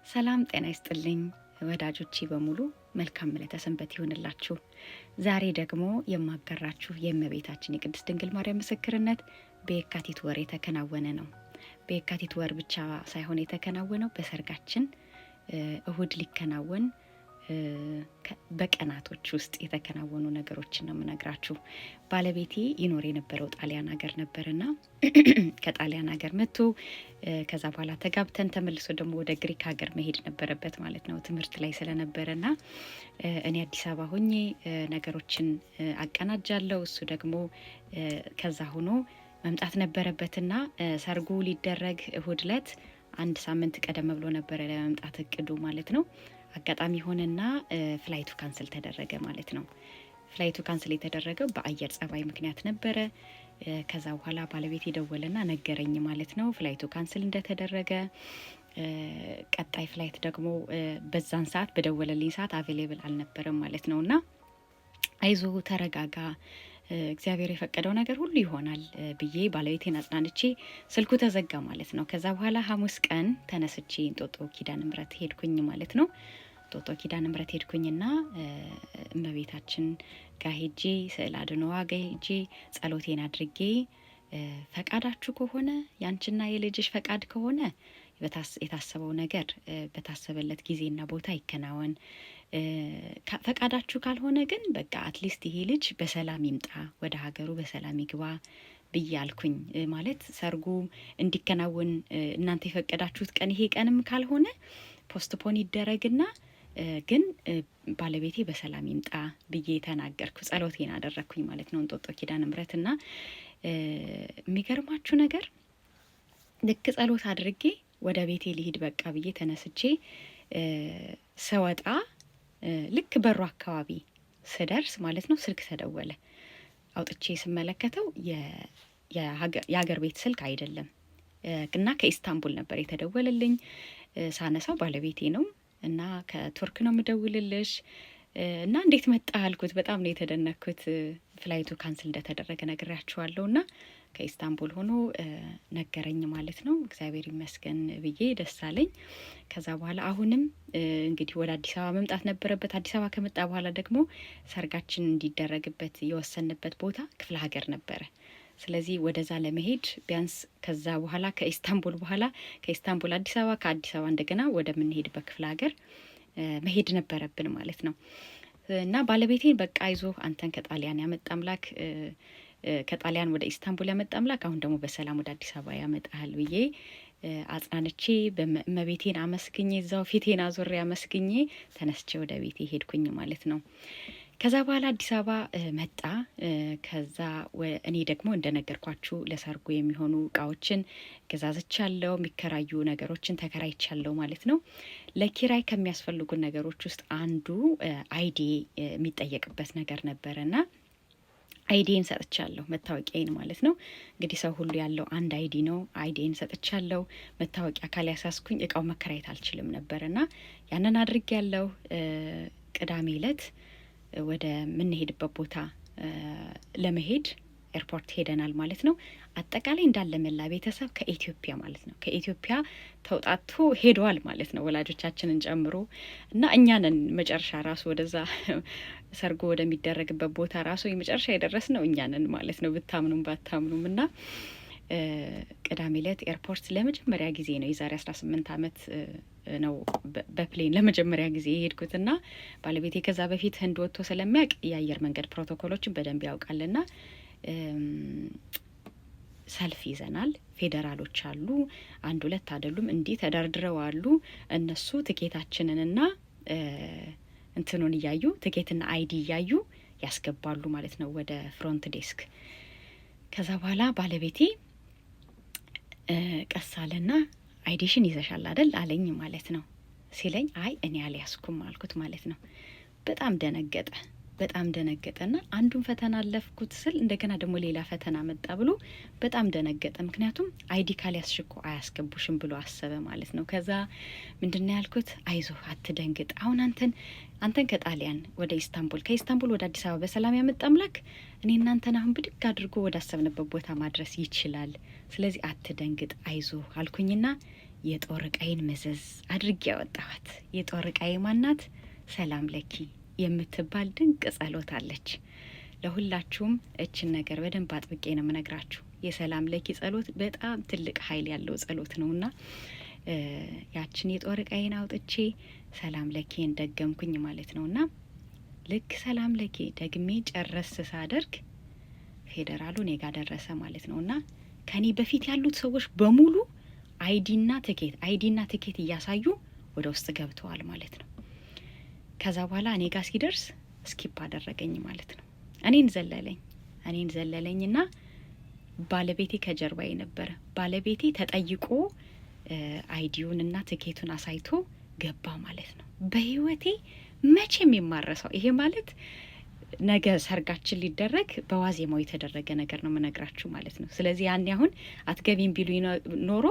ሰላም ጤና ይስጥልኝ ወዳጆቼ በሙሉ፣ መልካም ዕለተ ሰንበት ይሁንላችሁ። ዛሬ ደግሞ የማጋራችሁ የእመቤታችን የቅድስት ድንግል ማርያም ምስክርነት በየካቲት ወር የተከናወነ ነው። በየካቲት ወር ብቻ ሳይሆን የተከናወነው በሰርጋችን እሁድ ሊከናወን በቀናቶች ውስጥ የተከናወኑ ነገሮችን ነው የምነግራችሁ። ባለቤቴ ይኖር የነበረው ጣሊያን ሀገር ነበርና ከጣሊያን ሀገር መጥቶ ከዛ በኋላ ተጋብተን ተመልሶ ደግሞ ወደ ግሪክ ሀገር መሄድ ነበረበት ማለት ነው፣ ትምህርት ላይ ስለነበረና እኔ አዲስ አበባ ሆኜ ነገሮችን አቀናጃለሁ። እሱ ደግሞ ከዛ ሆኖ መምጣት ነበረበትና ሰርጉ ሊደረግ እሁድ ዕለት አንድ ሳምንት ቀደም ብሎ ነበረ ለመምጣት እቅዱ ማለት ነው። አጋጣሚ ሆነና flight ኡ cancel ተደረገ ማለት ነው። Flight ኡ cancel የተደረገው በአየር ጸባይ ምክንያት ነበረ። ከዛ በኋላ ባለቤቴ ደወለና ነገረኝ ማለት ነው flight ኡ cancel እንደተደረገ። ቀጣይ flight ደግሞ በዛን ሰዓት በደወለልኝ ሰዓት available አልነበረም ማለት ነው። እና አይዞ ተረጋጋ፣ እግዚአብሔር የፈቀደው ነገር ሁሉ ይሆናል ብዬ ባለቤቴን አጽናንቼ ስልኩ ተዘጋ ማለት ነው። ከዛ በኋላ ሐሙስ ቀን ተነስቼ እንጦጦ ኪዳነ ምሕረት ሄድኩኝ ማለት ነው። እንጦጦ ኪዳነ ምሕረት ሄድኩኝና እመቤታችን ጋር ሄጄ፣ ስዕል አድኖዋ ጋ ሄጄ ጸሎቴን አድርጌ፣ ፈቃዳችሁ ከሆነ፣ ያንቺና የልጅሽ ፈቃድ ከሆነ የታሰበው ነገር በታሰበለት ጊዜና ቦታ ይከናወን። ፈቃዳችሁ ካልሆነ ግን በቃ at least ይሄ ልጅ በሰላም ይምጣ፣ ወደ ሀገሩ በሰላም ይግባ ብዬ አልኩኝ። ማለት ሰርጉ እንዲከናወን እናንተ የፈቀዳችሁት ቀን ይሄ ቀንም ካልሆነ postpone ይደረግና ግን ባለቤቴ በሰላም ይምጣ ብዬ ተናገርኩ። ጸሎቴን አደረግኩኝ ማለት ነው። እንጦጦ ኪዳነ ምሕረትና የሚገርማችሁ ነገር ልክ ጸሎት አድርጌ ወደ ቤቴ ልሂድ በቃ ብዬ ተነስቼ ስወጣ ልክ በሩ አካባቢ ስደርስ ማለት ነው ስልክ ተደወለ። አውጥቼ ስመለከተው የሀገር ቤት ስልክ አይደለም እና ከኢስታንቡል ነበር የተደወለልኝ። ሳነሳው ባለቤቴ ነው እና ከቱርክ ነው የምደውልልሽ እና እንዴት መጣ አልኩት። በጣም ነው የተደነኩት። Flight ኡ cancel እንደተደረገ ነግሬያችኋለሁ እና ከኢስታንቡል ሆኖ ነገረኝ ማለት ነው። እግዚአብሔር ይመስገን ብዬ ደስ አለኝ። ከዛ በኋላ አሁንም እንግዲህ ወደ አዲስ አበባ መምጣት ነበረበት። አዲስ አበባ ከመጣ በኋላ ደግሞ ሰርጋችን እንዲደረግበት የወሰንበት ቦታ ክፍለ ሀገር ነበረ። ስለዚህ ወደዛ ለመሄድ ቢያንስ ከዛ በኋላ ከኢስታንቡል በኋላ ከኢስታንቡል አዲስ አበባ፣ ከአዲስ አበባ እንደገና ወደምንሄድበት ክፍለ ሀገር መሄድ ነበረብን ማለት ነው። እና ባለቤቴን በቃ አይዞ፣ አንተን ከጣሊያን ያመጣ አምላክ፣ ከጣሊያን ወደ ኢስታንቡል ያመጣ አምላክ አሁን ደግሞ በሰላም ወደ አዲስ አበባ ያመጣሃል ብዬ አጽናንቼ፣ እመቤቴን አመስግኜ፣ እዛው ፊቴን አዞሬ አመስግኜ ተነስቼ ወደ ቤቴ ሄድኩኝ ማለት ነው። ከዛ በኋላ አዲስ አበባ መጣ። ከዛ እኔ ደግሞ እንደነገርኳችሁ ለሰርጉ የሚሆኑ እቃዎችን ገዛዝቻለሁ፣ የሚከራዩ ነገሮችን ተከራይቻለሁ ማለት ነው። ለኪራይ ከሚያስፈልጉ ነገሮች ውስጥ አንዱ ID የሚጠየቅበት ነገር ነበረና ID ን ሰጥቻለሁ፣ መታወቂያዬን ማለት ነው። እንግዲህ ሰው ሁሉ ያለው አንድ ID ነው። ID ን ሰጥቻለሁ። መታወቂያ ካልያዝኩኝ እቃው መከራየት አልችልም ነበርና ያንን አድርጌያለሁ። ቅዳሜ ዕለት ወደ ምንሄድበት ቦታ ለመሄድ ኤርፖርት ሄደናል ማለት ነው። አጠቃላይ እንዳለ መላ ቤተሰብ ከኢትዮጵያ ማለት ነው፣ ከኢትዮጵያ ተውጣቶ ሄደዋል ማለት ነው፣ ወላጆቻችንን ጨምሮ። እና እኛ ነን መጨረሻ ራሱ ወደዛ ሰርጎ ወደሚደረግበት ቦታ ራሱ የመጨረሻ የደረስነው እኛ ነን ማለት ነው፣ ብታምኑም ባታምኑም። እና ቅዳሜ ዕለት ኤርፖርት ለመጀመሪያ ጊዜ ነው፣ የዛሬ 18 ዓመት ነው በ plane ለመጀመሪያ ጊዜ የሄድኩትና ባለቤቴ ከዛ በፊት ህንድ ወጥቶ ስለሚያውቅ የአየር መንገድ ፕሮቶኮሎችን በደንብ ያውቃልና ሰልፍ ይዘናል። ፌዴራሎች አሉ፣ አንድ ሁለት አይደሉም፣ እንዲህ ተደርድረው አሉ። እነሱ ትኬታችንንና እንትኑን እያዩ፣ ትኬትና ID እያዩ ያስገባሉ ማለት ነው ወደ front desk። ከዛ በኋላ ባለቤቴ ቀስ አለና ID ሽን ይዘሻል አይደል አለኝ ማለት ነው። ሲለኝ አይ እኔ አልያዝኩም አልኩት ማለት ነው። በጣም ደነገጠ። በጣም ደነገጠና አንዱን ፈተና አለፍኩት ስል እንደገና ደግሞ ሌላ ፈተና መጣ ብሎ በጣም ደነገጠ። ምክንያቱም ID ካልያዝሽ እኮ አያስገቡሽም ብሎ አሰበ ማለት ነው። ከዛ ምንድን ነው ያልኩት? አይዞህ አትደንግጥ። አሁን አንተን ከጣሊያን ወደ ኢስታንቡል፣ ከኢስታንቡል ወደ አዲስ አበባ በሰላም ያመጣ አምላክ እኔ እናንተን አሁን ብድግ አድርጎ ወደ አሰብንበት ቦታ ማድረስ ይችላል። ስለዚህ አትደንግጥ፣ አይዞህ አልኩኝና የጦር ዕቃዬን መዘዝ አድርጌ ያወጣኋት። የጦር ዕቃዬ ማናት? ሰላም ለኪ የምትባል ድንቅ ጸሎት አለች። ለሁላችሁም እችን ነገር በደንብ አጥብቄ ነው የምነግራችሁ። የሰላም ለኪ ጸሎት በጣም ትልቅ ኃይል ያለው ጸሎት ነውና ያችን የጦር ዕቃዬን አውጥቼ ሰላም ለኪን ደገምኩኝ ማለት ነውና ልክ ሰላም ለኪ ደግሜ ጨረስ ሳደርግ ፌዴራሉ እኔ ጋ ደረሰ ማለት ነውና ከኔ በፊት ያሉት ሰዎች በሙሉ ID ና ትኬት፣ ID ና ትኬት እያሳዩ ወደ ውስጥ ገብተዋል ማለት ነው። ከዛ በኋላ እኔ ጋር ሲደርስ skip አደረገኝ ማለት ነው። እኔን ዘለለኝ፣ እኔን ዘለለኝና ባለቤቴ ከጀርባዬ ነበረ። ባለቤቴ ተጠይቆ ID ውን ትኬቱን አሳይቶ ገባ ማለት ነው። በህይወቴ መቼም የማረሳው፣ ይሄ ማለት ነገ ሰርጋችን ሊደረግ በዋዜማው የተደረገ ነገር ነው የምነግራችሁ ማለት ነው። ስለዚህ ያኔ አሁን አትገቢም ቢሉ ኖሮ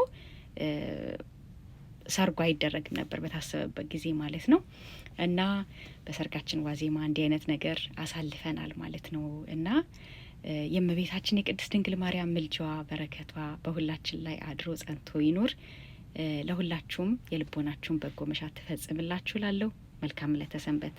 ሰርጉ አይደረግም ነበር በታሰበበት ጊዜ ማለት ነው። እና በሰርጋችን ዋዜማ እንዲህ አይነት ነገር አሳልፈናል ማለት ነው። እና የእመቤታችን የቅድስት ድንግል ማርያም ምልጃዋ፣ በረከቷ በሁላችን ላይ አድሮ ጸንቶ ይኑር። ለሁላችሁም የልቦናችሁን በጎ መሻት ትፈጽምላችሁ። ላለሁ መልካም ዕለተ ሰንበት።